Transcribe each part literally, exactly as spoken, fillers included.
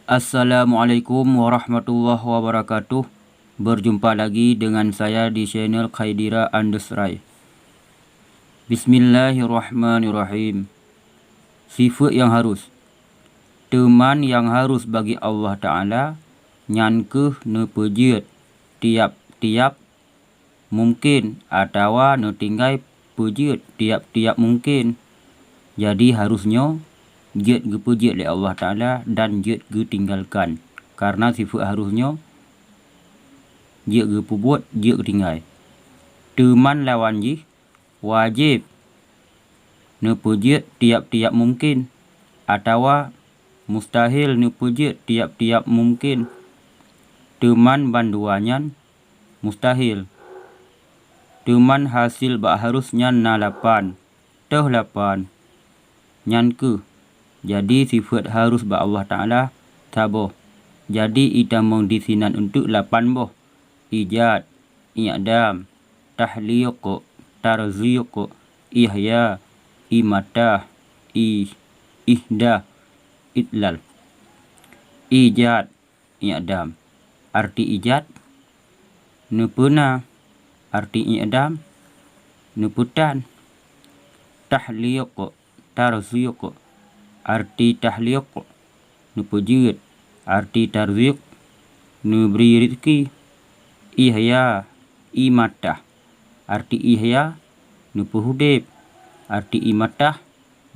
Assalamualaikum warahmatullahi wabarakatuh. Berjumpa lagi dengan saya di channel Khaidira Andesrai. Bismillahirrahmanirrahim. Sifeuet nyang harus. Teuman nyang harus bagi Allah Ta'ala, nyan kheueh neupeujeuet tiap-tiap mungken atawa neutinggai peujeuet tiap-tiap mungken. Jadi, harus nyoe jeuet geupeujeuet lé Allah Ta'ala dan jeuet geutinggalkan. Karena sifeuet harus nyoe jeuet geupeubuet, jeuet geutinggai. Teuman lawan jih, wajéb neupeujeuet tiap-tiap mungken, atawa mustahil neupeujeuet tiap-tiap mungken. Teuman bandua nyan mustahil. Teuman hasé bak harus nyan na lapan, toh lapan. Nyan kheueh, jadi sifeuet harus bak Allah Ta'ala saboh. Jadi itamong disinan eunteuk lapan boh, ijad, i'dam, takhliq, tarziq, ihya, imatah, ih-, ihdah, idlal. Ijad, i'dam. Arti ijad, neupeuna. Arti i'dam, neupeutan. Takhliq, tarziq. Arti takhliq, neupeujeuet. Arti tarziq, neubri rezeki. Ihya, imatah. Arti ihya, neupeuhudép. Arti imatah,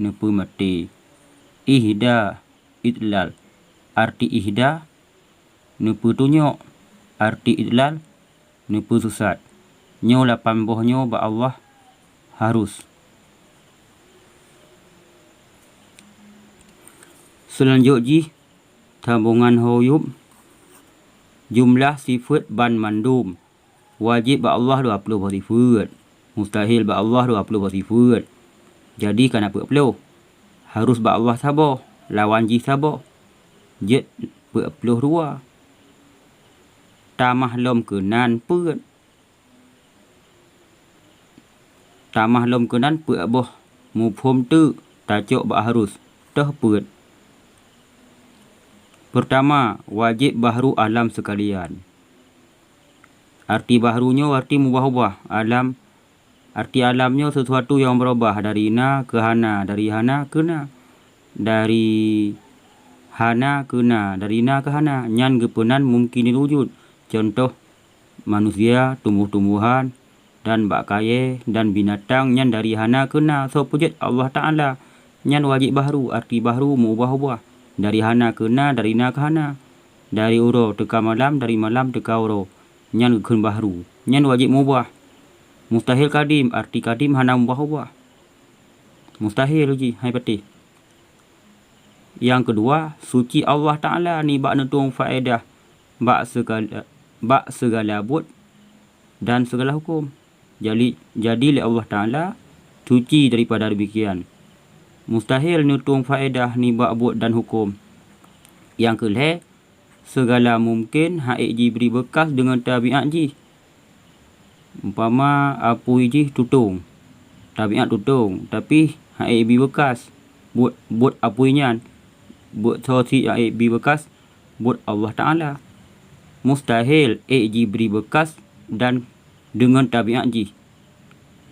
neupeumaté. Ihda, idlal. Arti ihda, neupeutunyok. Arti idlal, neupeuseusat. Nyoe lapan boh nyoe bak Allah harus. Seulanjut jih, tabongan ho yup, jumlah sifeuet banmandum. Wajéb bak Allah dua ploh boh sifeuet. Mustahil bak Allah dua ploh boh sifeuet. Jadi ka na peuet ploh. Harus bak Allah saboh, lawan jih saboh. Jeuet peuet ploh dua. Tamah lom keunan peuet. Tamah lom keunan peuet boh mufhom teuk tacok bak harus, toh peuet. Peurtama, wajéb bahru alam seukalian. Arti bahru nyoe arti meubah-ubah. Alam, arti alam nyoe sisuatu nyang beurubah dari na keu hana, dari hana keu na, dari hana keu na, dari na keu hana. Nyan geupeunan mumkin wujud. Cuntoh, manusia, tumboh-tumbohan, dan bak kayée dan binatang nyan dari hana keu na, soe peujeuet? Allah Ta'ala. Nyan wajéb bahru, arti bahru meubah-ubah. Dari hana keu na, dari na keu hana. Dari uroe teuka malam, dari malam teuka uroe. Nyan geukheun bahru. Nyan wajéb meubah. Mustahil kadim, arti kadim hana meubah-ubah. Mustahil jih, hai patéh. Nyang keudua, suci Allah Ta'ala nibak neutueng faedah bak seugala, bak seugala buet dan seugala huköm. Jadi, jadi lé Allah Ta'ala suci daripada demikian. Mustahil neutueng faedah nibak buet dan huköm. Nyang keu lhée, seugala mumken han ék jibri beukas deungon tabiat jih. Umpama apui jih tutong, tabiat tutong, tapi han ék jibri beukas buet, buet apui nyan. Buet soe sit han ék jibri beukas? Buet Allah Ta'ala. Mustahil ék jibri beukas dan deungon tabiat jih.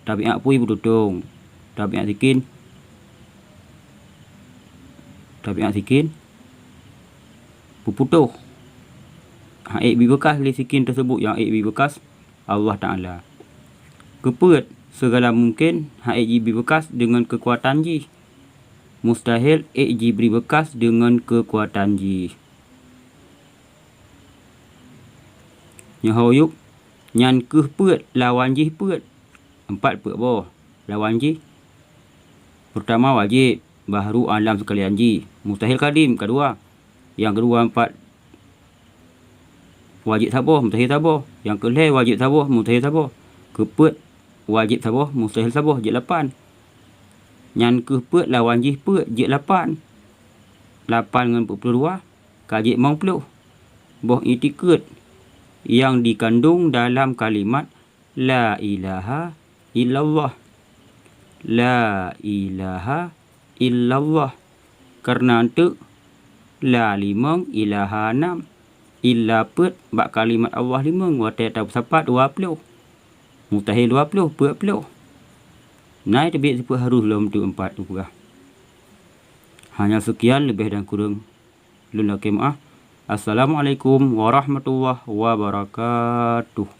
Tabiat apui beututong, tabiat sikin, tabiat sikin beuputôh. Han ék jibri beukas lé sikin teuseubut, nyang ék jibri beukas Allah Ta'ala. Keupeuet, seugala mungken han ék jibri beukas deungon keukuatan jih. Mustahil ék jibri beukas deungon keukuatan jih. Nyoe ho yup, nyan keuh peuet, lawan jih peuet. Empat peuet boh lawan jih. Peurtama wajéb, bahru alam seukalian jih. Mustahil kadim, keudua. Nyang keudua empat wajéb saboh, mustahil saboh. Nyang keu lhée wajéb saboh, mustahil saboh. Keupeuet wajéb saboh, mustahil saboh, jeuet lapan. Nyan keuh peuet lawan jih peuet, jeuet lapan. Lapan ngon peuet ploh dua ka jeuet limong ploh. Boh itikeuet nyang dikandong dalam kalimat la ilaha illallah. La ilaha illallah. Kareuna eunteuk La limong, ilaha nam. Illa peuet bak kalimat Allah limong watée tapeusapat dua ploh. Mustahil dua ploh, peuet ploh. Nai teubiet sifeuet haruf lom teuk empat teupeugah. Hanya seukian, leubeh dan kureueng lôn lakée meuáh. Assalamualaikum warahmatullahi wabarakatuh.